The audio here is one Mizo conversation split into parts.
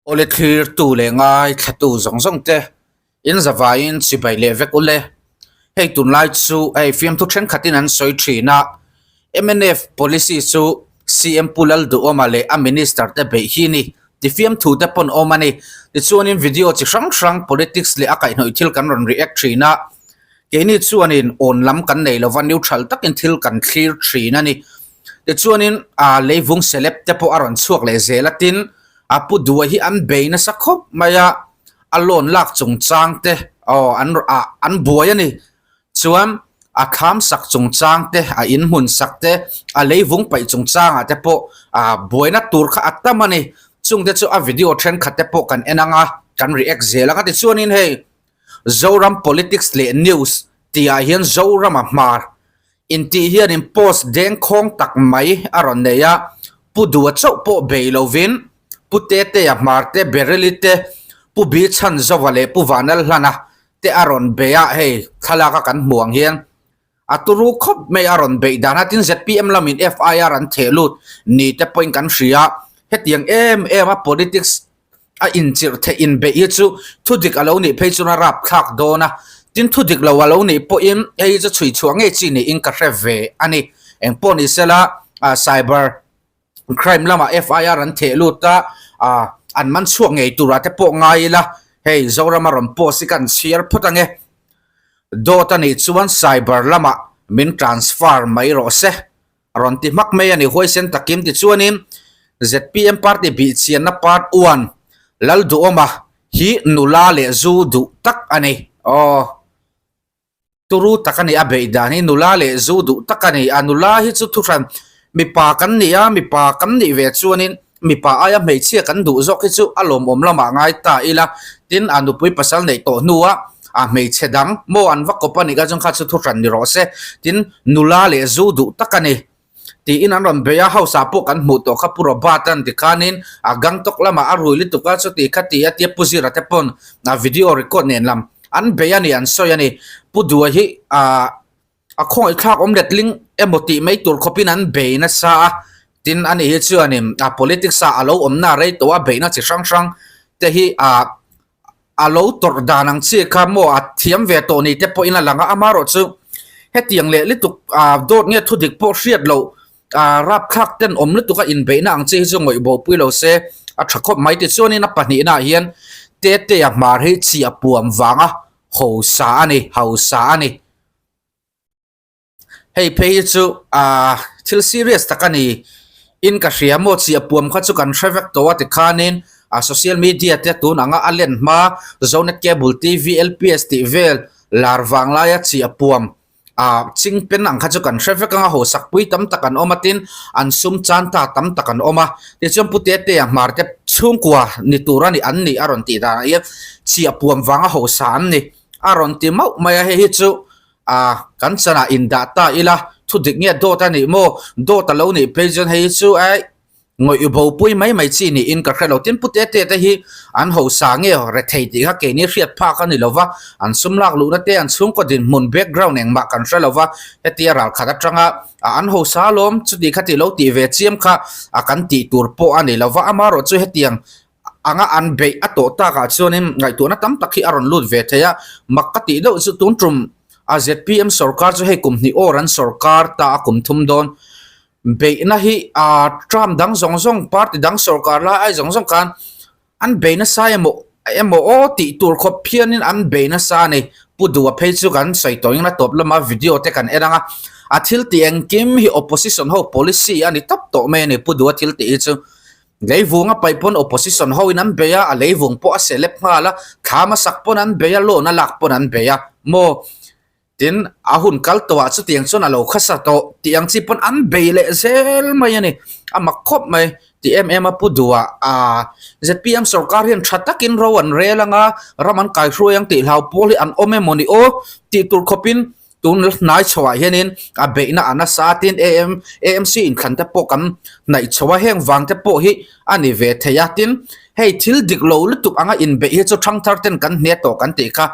Awle thlirtu leh ngaithlatu zawng zawng te in zavaiin chibai leh vek ule. Hei tunlai chu hei fiamthu thenkhatin an sawi thin a, mnf policy chu CM Pu Lalduhawma leh a minister te beih hi ni ti fiamthu te pawn awm a ni. Tichuanin video chi hrang hrang politics leh a kaihhnawih thil kan rawn react thin a, keini chuanin awn lam kan nei lova neutral takin thil kan thlir thin a ni. Tichuanin aa leivung celeb te pawh a rawn chhuak leh zel a tin, A pu Duai hi an bei nasa khawp mai a, a loan lak chungchang te aw an ah an buai a ni. Chuan a thlam sak chungchang te, a in hmun sak te, a leivung paih chungchangah te pawh ah buaina tur kha a tam a ni. Chungte chu a video thenkhat te pawh kan en ang a, kan react zel ang a. Tichuanin hei Zoram politics leh news tihah hian Zorama hmar Intih hianin post dengkhawng tak mai a rawn nei a, Pu Dua chauh pawh bei lovin Pu Tetea Hmarte, Bereli te, Pu Bi Chhanzova leh Pu Vanlalhlana te a rawn bei a, hei thlalak a kan hmuh ang hian a turu khawp mai a rawn beih dan a, tin zpm lamin FIR an theh lut ni te pawhin kan hria, hetiang em em a politics a inchirh theih inbeih hi chu thudik a lo nih phei chuan a rap thlak dawn a, tin thudik lo a lo nih pawhin hei hi chu chhui chhuah ngei chi niin ka hre ve a ni. Engpawh ni sela ah cyber crime lamah FIR an theh lut a, ah an man chhuak ngei turah te pawh ngai ila hei Zorama rawn post hi ka han chhiar phawt ange. Dawt a nih chuan cyber lamah min transfer mai rawh se. A rawn ti hmak mai a ni. Huaisen takin tichuanin zpm party bihchianna part one Lalduhawma hi nula leh zu duh tak a ni. Aw turu tak a ni a beih dan hi nula leh zu duh tak a ni. A nula hi chu thuhran mipa kan ni a, mipa kan nih ve chuanin mipa aia hmeichhia kan duh zawk hi chu a lawmawm lamah ngai ta ila. Tin, a nupui pasal neih tawh hnua a hmeichhe dang maw an va kawp a nih kha chuan kha chu thuhran ni rawh se. Tin, nula leh zu duh tak a ni tiin an rawn bei a, house ah pawh kan hmuh tawh kha Pu Robert an ti khanin a Gangtok lamah a rui lutuk a chuti kha ti a tia Pu Zira te pawn a video record nen lam an bei a ni an sawi a ni. Pu Dua hi ah A khawngaihthlak awm letling emaw tih mai tur khawpin an bei nasa a, tin ani hi chuanin a politics ah a lo awmna rei tawh a beihna chi hrang hrang te hi ah a lo tawrh dan ang chi kha maw a thiam ve tawh ni te pawhin a lang a, amaherawh chu hetiang leh lutuk ah dawt nge thudik pawh hriat loh ah rapthlak ten awm lutuk a inbeihna ang chi hi chu ngawih bo pui lo se a tha khawp mai. Tichuanin a pahnihna ah hian Tetea hmar hi chhiah puam vanga hausa a ni, hausa a ni. Hei phei hi chu ahh thil serious tak a ni in ka hria maw chiah puam kha chu kan hre vek tawh a tikhanin a social media te tun anga a len hma zonet cable tv lps tih vel lar vang laia chiah puam ah ching pen ang kha chu kan hre vek anga hawsak pui tam tak an awm a tin an sum chan ta tam tak an awm a tichuan pu tete a hmar te chhungkua ni tur a ni an nih a rawn tih danah hian chiah puam vanga hawsa an ni. A rawn ti mauh mai a, hei hi chu ah kan chanah indah ta ila thu dik nge dawt a nih maw? Dawt a lo nih phei chuan hei hi chu ai ngawih bo pui mai mai chi niin ka hre lo. Tin Pu Tete te hi an hausa nge rethei tih kha keini hriat phak a ni lo va, an sum lak luhna te an chhungkaw dinhmun background engmah kan hre lo va, hetia ralkhat atanga an hausa alawm chuti kha tih lo tih ve chiam kha a kan tih tur pawh a ni lo va, amaherawhchu chu hetiang anga an beih a tawh takah chuanin ngaihtuahna tam tak hi a rawn lut ve thei a, mak ka tih deuh chu tun tum a zpm sorkar chu hei kum hnih awr an sorkar ta a kum thum dawn beihna hi ah term dang zawng zawng party dang sorkar lai ai zawng zawng khan an bei nasa emaw emaw aw tih tur khawp phianin an bei nasa a ni Pu Duha phei chu kan sawi tawh in a tawp lama video te kan en ang a a thil tih engkim hi opposition ho policy a ni tawp tawh mai a ni Pu Duha thil tih hi chu. Leivung a paih pawn opposition ho in an bei a, a leivung pawh a celeb nghal a, thlam a sak pawn an bei a, loan a lak pawn an bei a, maw? Tin, a hun kal tawh ah chutiang chuan a lo khasa tawh tih ang chi pawn an bei leh zel mai a ni. A mak khawp mai ti em em a Pu Duha ah zpm sorkar hian tha takin ro an rel ang a, ram an kaihruai ang tih hlau pawl hi an awm emaw ni aw tih tur khawpin Tun hnai chhoah hianin a beihna a nasa a, tin AM AMC inthlan te pawh kan hnaih chho a, heng vang te pawh hi a ni ve thei a, tin hei thil dik lo lutuk anga inbeih hi chu thangthar ten kan hne tawh kan tih kha.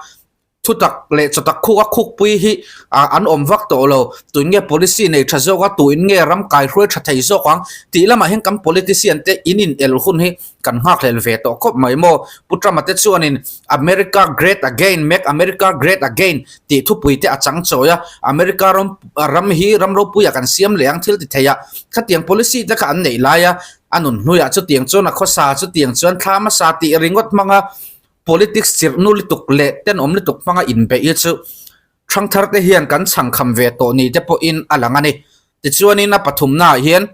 Thutak leh chawtak khuk a khukpui hi an awm vak tawh lo. Tuin nge policy nei tha zawk a, tuin nge ram kaihruai tha thei zawk ang tih lamah hian kan politician te in in el hun hi kan nghakhlel ve tawh khawp mai maw. Pu Trump-a te chuanin America Great Again, Make America Great Again tih thupui te a chang chawi a, America ram ram hi ram ropuiah kan siam leh ang thil ti thei a, khatiang policy te kha an neih lai a, a nun hnuiah chutiang chuan a khawsa chutiang chuan thla hmasa tih ringawt hmanga Politics chirhnu lutuk leh tenawm lutuk hmanga inbeih hi chu ṭhangthar te hian kan chhangkham ve tawh ni te pawhin a lang a ni. Tichuanin a pathumnaah hian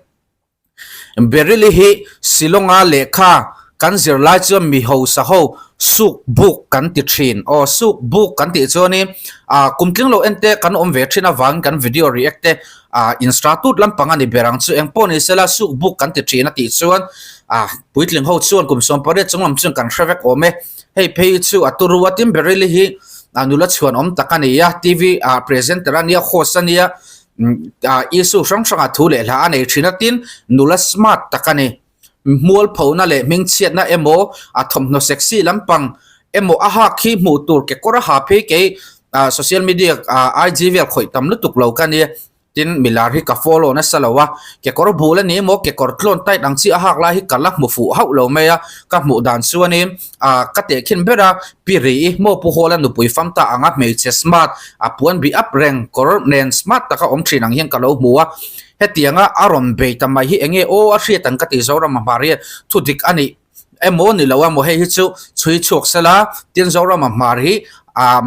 Baryl-i hi Shillong-a lehkha kan zir lai chuan mi hausa ho suk buk kan ti ṭhin. Aw suk buk kan tih chuanin ah kum tling lo en te kan awm ve ṭhin avangin kan video react te ah insta tut lampang a ni ber ang chu. Engpawh ni sela suk buk kan ti ṭhin a tih chuan ah Puitling ho chuan kum 18 chung lam chuan kan hre vek awm e. Hei phei chu a turu a tin Beryl-i hi a nula chhuan awm tak a ni a, TV ah presenter a nia, host a nia, ah issue hrang hrangah thu leh hla a nei thin a tin nula smart tak a ni. Hmualphona leh hmingchhiatna emaw a thawmhnaw sexy lampang emaw a hak hi hmuh tur kekawr a ha phei kei ah social media ah IG vel khawih tam lutuk lo ka nia. Tin, milar hi ka follow nasa lo a, kekawr bul a ni emaw, kekawr tlawn tight ang chi a hak lai hi ka la hmu fuh hauh lo mai a, ka hmuh dan chuanin ah ka tehkhin ber a, Pi Ri maw Pu Hawla nupui fam ta anga hmeichhe smart a puan bih up reng kawr nen smart taka awm thin ang hian ka lo hmu a, hetianga a rawn bei ta mai hi enge aw a hriat ang ka ti Zorama hmar hian thudik a nih. Emaw ni lo emaw hei hi chu chhui chhuak sela tin Zorama hmar hi ah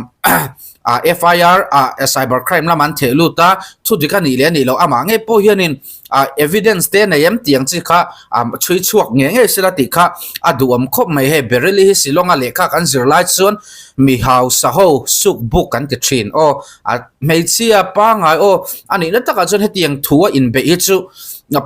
FIR ah cyber crime lam an theh lut a thu dik a nih leh a nih loh amah ngei pawh hianin ah evidence te nei em tih ang chi kha ah chhui chhuak ngei ngei sela tih kha a duhawm khawp mai hei Beryl-i hi Shillong a lehkha kan zir lai chuan mi hausa ho suk buk kan ti thin aw a hmeichhia pangngai aw a nihna takah chuan hetiang thu a inbeih hi chu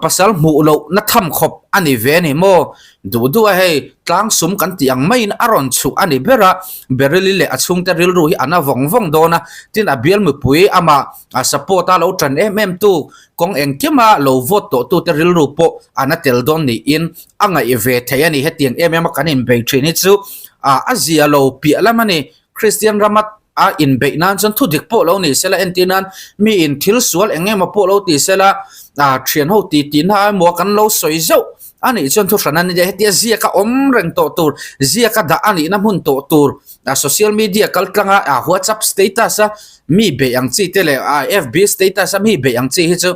pasal hmuh loh na tham khawp a ni ve a ni maw duh duh a hei tlang sum kan tih ang maiin a rawn chhuh a ni ber a Beryl-i leh a chhungte rilru hi a na vawng vawng dawn a tin a bial mipui amah a support a lo tan em em tu kawng engkima lo vote tawh tute rilru pawh a na tel dawn niin a ngaih ve thei a ni hetiang em em a kan inbei thin hi chu a zia lo piah lam a ni Kristian rama a inbeih nan chuan thu dik pawh lo ni sela entir nan mi in thil sual eng emaw pawh lo ti sela ah thian ho ti tih na emaw kan lo sawi zeuh a nih chuan thu hran a ni hetia ziak a awm reng tawh tur ziak a dah a nih na hmun tawh tur ah social media kal tlang a ah whatsapp status a mi beih ang chi te leh ah fb status a mi beih ang chi hi chu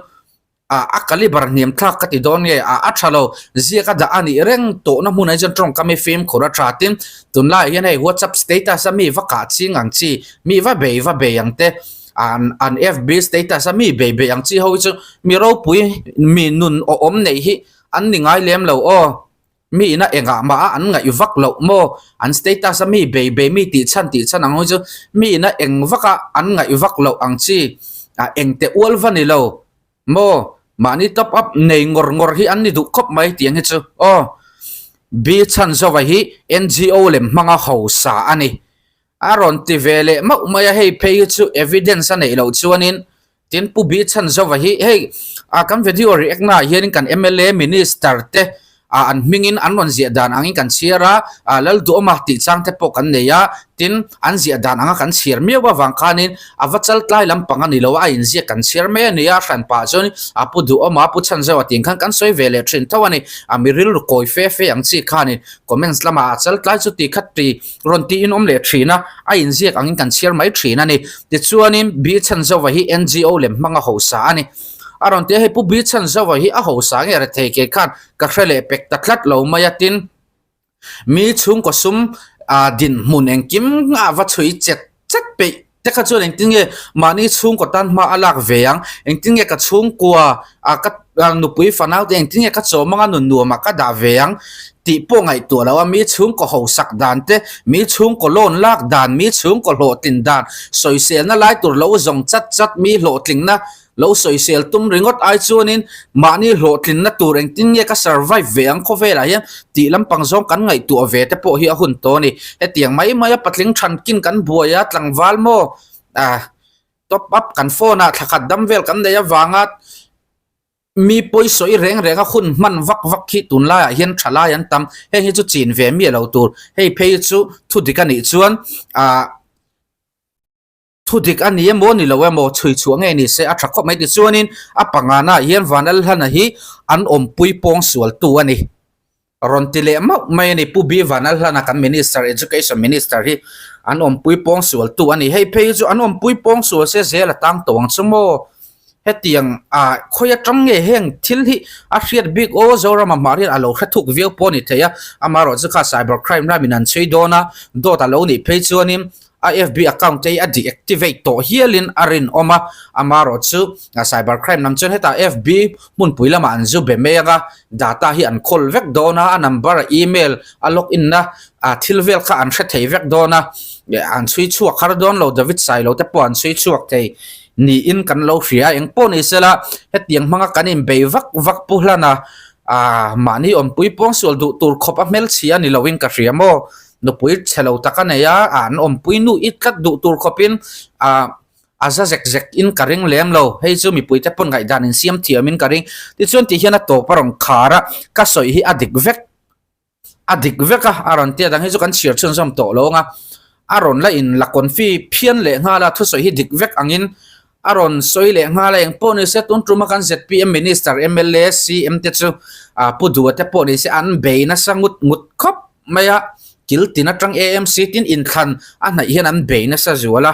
Ah a caliber hniam thlak ka ti dawn nge ah a tha lo ziak a dah a nih reng tawhna hmunah hi chuan tawngkam hi fimkhur a tha tin tunlaiah hian hei whatsapp status a mi va kah ching ang chi mi va bei va bei ang te an an fb status a mi bei bei ang chi ho hi chu mi ropui mi nun awhawm neih hi an ni ngai lem lo aw. Mi ina engah mah a an ngaih vak loh maw? An status a mi bei bei mi tih chhan tih chhan ang ho chu mi ina eng vak a an ngaih vak loh ang chi a eng teh ual va ni lo maw? Mahni top up nei ngawr ngawr hi an ni duh khawp mai tih ang hi chu aw. B chhan zawva hi NGO lem hmanga hausa a ni. A rawn ti ve leh mauh mai a, hei phei hi chu evidence a neih loh chuanin tin Pu Bi Chhanzova hi hei ah kan video react naah hianin kan mla minister te ah an hmingin an rawn ziah dan angin kan chhiar a, ah Lalduhawma tih chang te pawh kan nei a, tin an ziah dan anga kan chhiar miau avang khanin a va chal tlai lampang a ni lo a, a inziak kan chhiar mai a ni a, hran pah chuan ah Pu Duhawma Pu Chhanzova tih khan kan sawi ve leh thin tho a ni, a mi rilru kawi fe fe ang chi khanin comments lamah a chal tlai chu ti khat ti. Rawn tiin awm leh thin a, a inziak angin kan chhiar mai thin a ni. Tichuanin Bi Chhanzova hi NGO lem hmang a hausa a ni. A rawn ti a, hei Pu Bi Chhanzova hi a hausa nge rethei kei khan ka hre leh pek ta tlat lo mai a, tin mi chhungkaw sum dinhmun engkim a va chhui chet chet peih te kha chuan engtin nge mahni chhungkaw tan hma a lak ve ang, engtin nge ka chhungkua ah ka nupui fanau te engtin nge ka chawm anga nun nuamah ka dah ve ang tih pawh ngaihtuah lo a, mi chhungkaw hausak dan te, mi chhungkaw loan lak dan, mi chhungkaw hlawhtlin dan, sawiselna lai tur lo zawng chat chat, mi hlawhtlingna Lo sawisel tum ringawt ai chuanin mahni hlawhtlinna tur engtin nge ka survive ve ang khawvelah hian tih lampang zawng kan ngaihtuah ve te pawh hi a hun tawh a ni. Hetiang mai maia patling thankin kan buai a, tlangval maw ah top up kan phone ah thlakhat dam vel kan nei avanga mi pawisawi reng reng a hun hman vak vak khi tunlaiah hian thalai an tam. Heng hi chu chin ve miah lo tur. Hei phei chu thudik a nih chuan ah. Thu dik a ni emaw ni lo emaw chhui chhuah ngei ni se a tha khawp mai tichuanin a pangana hian Vanlalhlana hi an awmpui pawng sualtu a ni. Rawn ti leh mauh mai a ni. Pu B Vanlalhlana kan Minister, Education Minister hi an awmpui pawng sualtu a ni. Hei phei hi chu an awmpui pawng sual se zel a tang tawh ang chu maw? Hetiang ah khawi atang nge heng thil hi a hriat bik aw Zorama hmah hian a lo hre thuk viau pawh a ni thei a, amaherawh chu kha cyber crime lamin an chhui dawn a, dawt a lo nih phei chuanin a FB account te hi a deactivate tawh hialin a rinawm a, amaherawh chu cyber crime lam chuan hetah FB hmunpui lamah an zu be mai ang a, data hi an khawl vek dawn a, a number a email a log in na ah thil vel kha an hre thei vek dawn a, an chhui chhuak har dawn lo David Sailo te pawh an chhui chhuak thei. Niin kan lo hria a, eng pawh ni sela hetiang hmanga kan inbei vak vak pu hlan a, aah mahni awmpui pawngsual duh tur khawp a hmelchhia ni loin ka hria maw? Nupui chhe lo tak a nei a, an awmpui nu i tlat duh tur khawpin aah a za zek zek in ka ring lem lo, hei chu mipuite pawn ngaihdan insiam thiamin ka ring. Tichuan tih hian a tawp a rawn khar a, ka sawi hi a dik vek. A dik vek a, a rawn tia dang hi chu kan chhiar chhunzawm tawh lo ang a, a rawn la in la confi phian leh nghal a, thusawi hi dik vek angin a rawn sawi leh nghal a, engpawh ni se tun tuma kan zpm minister mla cm te chu ah pu Dua te pawh ni se an bei nasa ngut ngut khawp mai a, kil tin atang amc tin inthlan a hnaih hian an bei nasa zual a.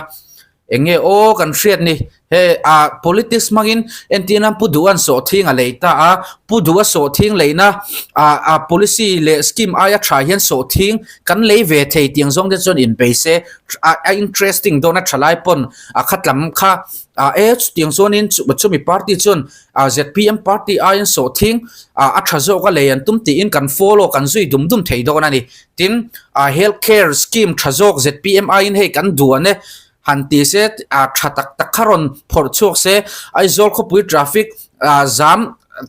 Eng nge aw kan hriat ni? He ah politics hmangin entirna Pu Duhan sawhthing a lei ta a, Pu Duha sawhthing leina ah ah policy leh scheme aia tha hian sawhthing kan lei ve thei tiang zawng te chuan inbei se a a interesting dawn a tha lai pawn a khatlam kha ah e chutiang chuanin chumi party chuan ah zpm party aiin sawhthing ah a tha zawk a lei an tum tiin kan follow kan zui dum dum thei dawn a ni. Tin, ah health care scheme tha zawk zpm aiin hei kan duan e han ti se ah tha tak tak kha rawn phawrh chhuak se Aizawl khawpui traffic ah zam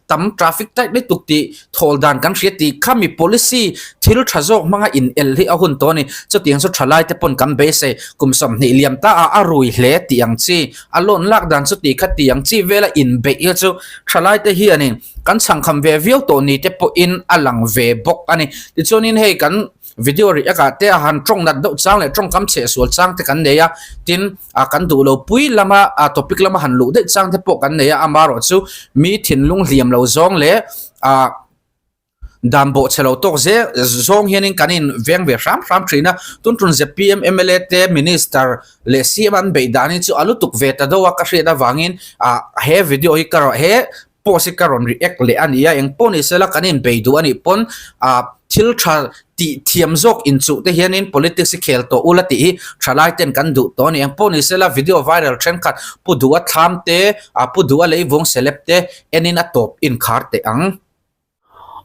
tam traffic tight lutuk tih thawl dan kan hria tih kha mi policy thil tha zawk hmanga in el hi a hun tawh a ni. Chutiang chu thalai te pawn kan beisei kum 20 liam ta ah a rui hle tih ang chi a loan lak dan chu tih kha tih ang chi vela inbeih hi chu thalai te hianin Kan chhangkham ve viau tawh ni te pawhin a lang ve bawk a ni. Tichuanin hei kan video react ah te a han tawng nat deuh chang leh tawngkam chheh sual chang te kan nei a, tin ah kan duh lo pui lama ah topic lama han luh daih chang te pawh kan nei a, amaherawh chu mi thinlung hliam lo zawng leh ah dan bawh chhe lo tawk zel zawng hianin kan in veng ve hram hram thin a, tun tun zpm mla te minister leh CM an beih dan hi chu a lutuk ve ta deuh a ka hriat avangin ah he video hi ka rawh he post hi ka rawn react leh a ni a, eng pawh ni sela kan inbei duh a nih pawn ah thil tha tih thiam zawk inchuh te hianin politics hi khel tawh ula tih hi thalai ten kan duh tawh a ni, eng pawh ni sela video viral thenkhat pu duh a thlam te ah pu duh a leivung celeb te enin a tawp inkhar teh ang.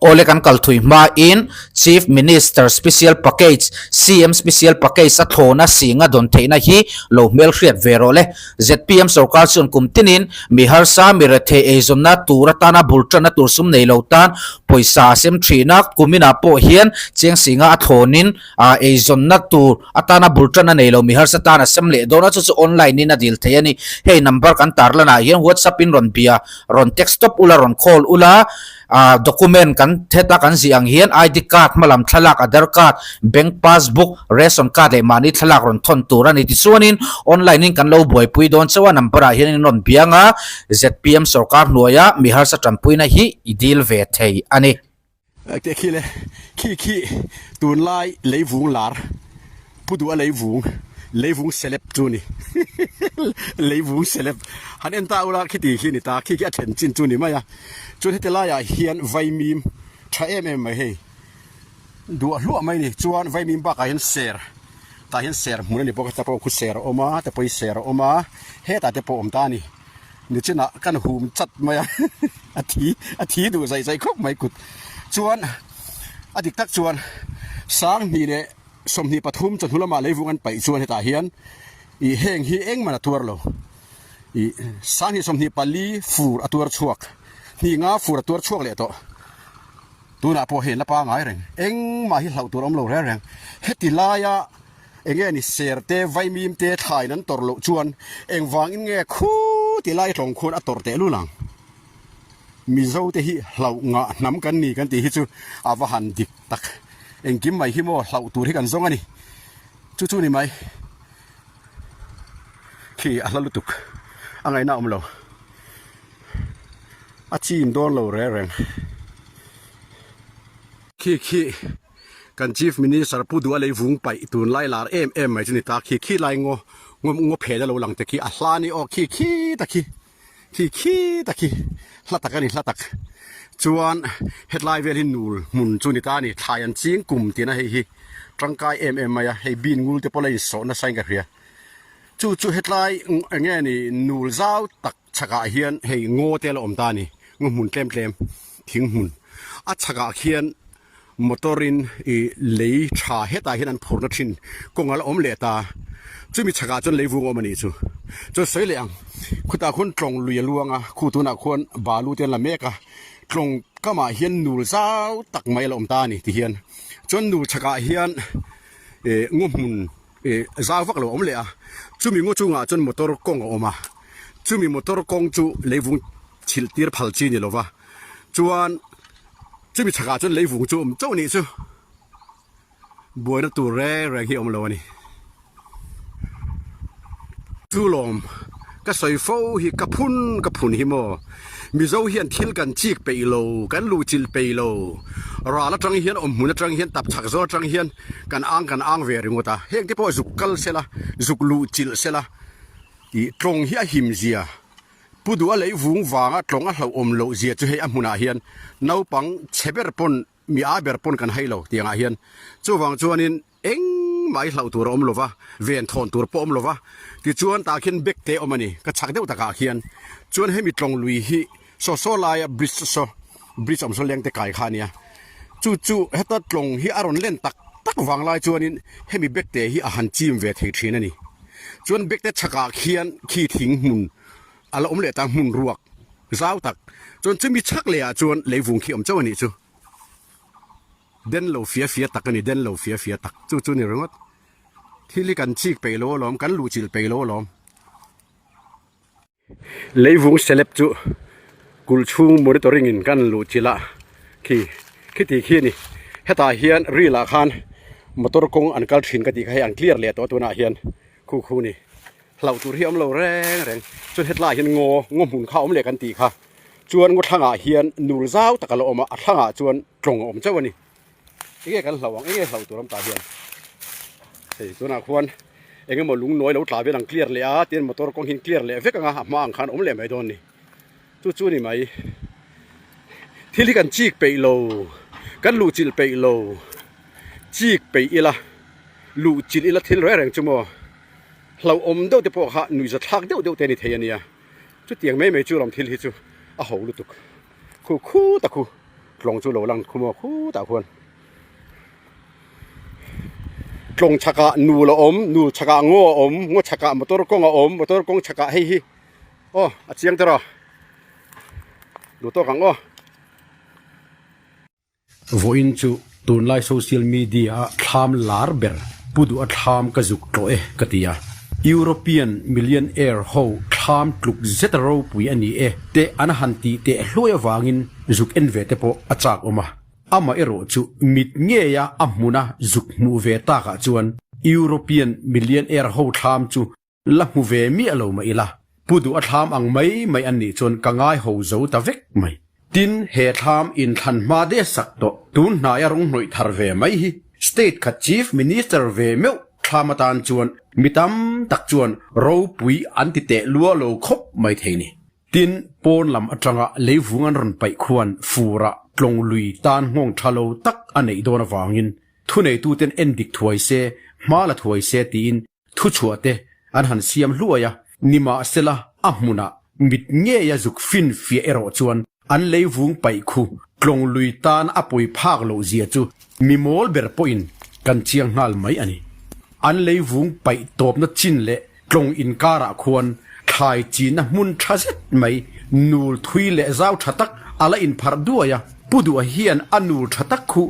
Awle kan kal thui hmain Chief Minister Special Package, CM Special Package, a thlawna singa dawn theihna hi lo hmelhriat ve rawh le. Zpm sorkar chuan kum tinin mi harsa, mi rethei eizawnna tur atana bul tanna tur sum nei lo tan pawisa a sem thin a, kuminah pawh hian cheng singa a thlawnin eizawnna tur atana bul tanna nei lo mi harsa tan a sem leh dawn a, chu chu online in a dil thei a ni. Hei number kan tarlanah hian WhatsApp in rawn bia, rawn text tawp ula, rawn call ula, ah document kan heta kan zih ang hian ID card hmalam thlalak, Aadhaar card, bank passbook, ration card leh mahni thlalak rawn thawn tur a ni. Tichuanin online in kan lo buaipui dawn chauh a, number ah hian in rawn biang a, zpm sorkar hnuaia mi harsa tanpuina hi i dil ve thei a ni. Teh khi le, khi khi tunlai leivung lar, Pu Duha leivung, leivung celeb chu ni. Leivung celeb. Han en ta ula khiti khi ni ta, khi khi a then chin chu ni mai a. Chuan heti laiah hian vaimim tha em em mai hei, duah hluah mai ni. Chuan vaimim bakah hian ser, tah hian ser hmun a ni bawk a, heta pawh khu ser a awm a, heta pawh hi ser a awm a, hetah te pawh a awm ta a ni. Nichinah kan hum chat mai a, a thi a thi duh zaih zaih khawp mai kut chuan a dik tak chuan 20 leh 23 chawhnu lamah leivung an paih chuan hetah hian ih heng hi engmah a tuar lo ih 20 24 fur a tuar chhuak hnih nga fur a tuar chhuak leh tawh tunah pawh hei an la pangai reng engmah hi hlauh tur a awm lo reng reng heti laia Enge ni ser te, vaimim te thlaiin an tawrh loh chuan engvangin nge khu ti lai tlawng khuan a tawrh teh lul ang? Mizo te hi hlauh ngah hnam kan ni kan tih hi chu a va han dik tak. Engkim mai hi maw hlauh tur hi kan zawng a ni. Chu chu ni mai. Khi a hla lutuk a ngaihna a awm lo. A chim dawn lo reng reng. Khi khi kan Chief Minister Pu Duha Leivung paih tunlai lar em em mai chu ni ta. Khi khi lai ngaw ngaw phen a lo lang te khi a hla ni aw khi khi ta khi. Khi khi tak hi hla tak a ni hla tak chuan hetlai vel hi nul hmun chu ni ta a ni thlai an ching kum tihna hei hi tangkai em em mai a hei bean ngul te pawh la insawh nasa in ka hria chu chu hetlai eng nge ni nul zau tak chhakah hian hei ngaw te a la awm ta a ni ngaw hmun tlem tlem thing hmun a chhakah khian Motor in ih lei tha hetah hian an phurna thin kawng a la awm leh ta. Chumi chhakah chuan lei vung a awm a nih chu. Chuan sawi leh ang, khutah khuan tlawng lui a luang a, khu tunah khuan balu te an la mek a, tlawng kamah hian nul zau tak mai a la awm ta a ni ti hian. Chuan nul chhakah hian ih ngaw hmun ih zau vak lo a awm leh a, chumi ngaw chungah chuan motor kawng a awm a, chumi motor kawng chu lei vung chhilh tir phal chi a ni lo va, chuan. Chumi chhakah chuan leivung chu a awm chauh nih chu buaina tur reng reng hi a awm lo a ni. Chu lawm ka sawi fo hi ka phun ka phun hi maw Mizo hian thil kan chik peih lo kan luhchilh peih lo ral atang hian awm hmun atang hian tap chhak zawl atang hian kan ang kan ang ve ringawt a heng te pawh zuk kal sela zuk luhchilh sela ih tlawng hi a him zia. Pu Duha lei vung vanga tlawng a hlauhawm loh zia chu hei a hmunah hian naupang chhe ber pawn mi a ber pawn kan hai lo tih angah hian chuvang chuanin engmah hi hlauh tur a awm lo va, ven thawn tur pawh a awm lo va, tichuan tah khian bag te a awm a ni ka chhak deuh takah khian chuan hemi tlawng lui hi saw saw laia bridge saw bridge awm saw leng te kai kha a nia chu chu heta tlawng hi a rawn len tak tak vang lai chuanin hemi bag te hi a han chim ve thei thin a ni chuan bag te chhakah khian khi thing hmun A la awm leh ta hmun ruak zau tak chuan chumi chhak leh ah chuan leivung khi awm chauh a nih chu. Den lo fia fia tak a ni, den lo fia fia tak chu chu ni ringawt. Thil hi kan chik peih lo alawm, kan luhchilh peih lo alawm. Leivung celeb chu kulh chhung monitoring in kan luhchilh a khi khiti khi a ni. Hetah hian reel ah khan motor kawng an kal thin ka tih kha hei an clear leh tawh a tunah hian khu khu a ni. Hlauh tur hi a awm lo reng reng. Chuan hetlaiah hian ngaw, ngaw hmun kha a awm leh kan tih kha. Chuan ngaw thlangah hian nul zau tak a la awm a, a thlangah chuan tlawng a awm chauh a ni. Enge kan hlauh ang, enge hlauh tur awm tah hian. Hei tunah khuan eng emaw lungnawi lo tla vel ang clear leh a, tin motor kawng hi clear leh vek ang a, a hma ang khan awm leh mai dawn a ni. Chu chu a ni mai. Thil hi kan chik peih lo, kan luhchilh peih lo, chik peih ila, luhchilh ila thil reng reng chu maw. Hlauhawm deuh te pawh kha nuihza thlak deuh deuh te a ni thei a nia. Chutiang mai mai chu ram thil hi chu a ho lutuk. Khu khu ta khu tlawng chu lo lang khu maw khu tah khuan. Tlawng chhakah nul a awm, nul chhakah ngaw a awm, ngaw chhakah motor kawng a awm, motor kawng chhakah hei hi aw a chiang tawh a, duh tawk ang aw. Vawiin chu tunlai social media a thlam lar ber Pu Duha thlam ka zuk tawh e ka ti a. European millionaire ho thlam tluk zet a ropui a ni e te an han tih teh hluai avangin zuk en ve te pawh a chak awm a. Amah erawh chu mit ngeia a hmuna zuk hmuh ve takah chuan European millionaire ho thlam chu La hmu ve miah lo mah ila, Pu Duh a thlam ang mai mai an nih chuan ka ngai ho zo ta vek mai. Tin, he thlam inthlan hma de sak tawh tun hnaia rawng hnawih thar ve mai hi State khat Chief Minister ve meuh thlam atan chuan mi tam tak chuan ropui an ti teh lua lo khawp mai thei ni. Tin, pawn lam atanga leivung an rawn paih khuan furah tlawng lui tan nghawng tha lo tak a neih dawn avangin thuneituten endik thuai se, hma la thuai se tiin Thuchhuah te an han siam hluai a, nimahsela a hmunah mit ngeia zuk finfiah erawh chuan an leivung paih khu tlawng lui tan a pawi phak loh zia chu mi mawl ber pawhin kan chiang nghal mai a ni. An leivung paih tawpna chin leh tlawng inkarah khuan thlai chinna hmun tha zet mai nul thui leh zau tha tak a la inpharh duai a, Pu Duha hian a nul tha tak khu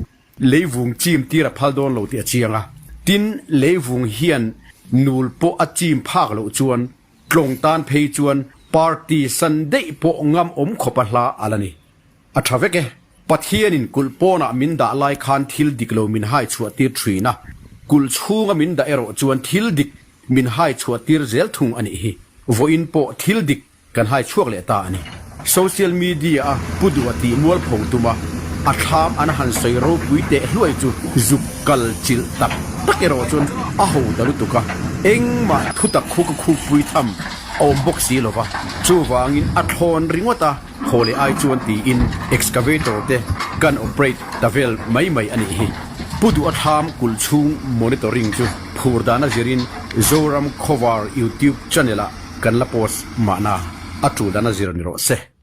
Leivung chim tir a phal dawn lo tih a chiang a, tin leivung hian nul pawh a chim phak loh chuan tlawng tan phei chuan party san daih pawh ngam awm khawp a hla a la ni. A tha vek e. Pathianin kulh pawnah min dah lai khan thil dik lo min hai chhuah tir thin a, kulh chhunga min dah erawh chuan thil dik. min hai chhuah tir zel thung a nih hi. Vawiin pawh thil dik kan hai chhuak leh ta a ni. Social media a pu duh a tih mualpho tum a, a thlam an han sawi ropui teh hluai chu zuk kal chilh tak tak erawh chuan a ho ta lutuk a, engmah thutak khuk a khukpui tham a awm bawk si lo va, chuvangin a thlawn ringawt a. Haw leh ai chuan tiin excavator te kan operate ta vel mai mai a nih hi. Pu Duh a thlam kulh chhung monitoring chu phur dan a zirin Zoram Khawvar YouTube channel ah kan la post mahna a tul dan a zir ni rawh se.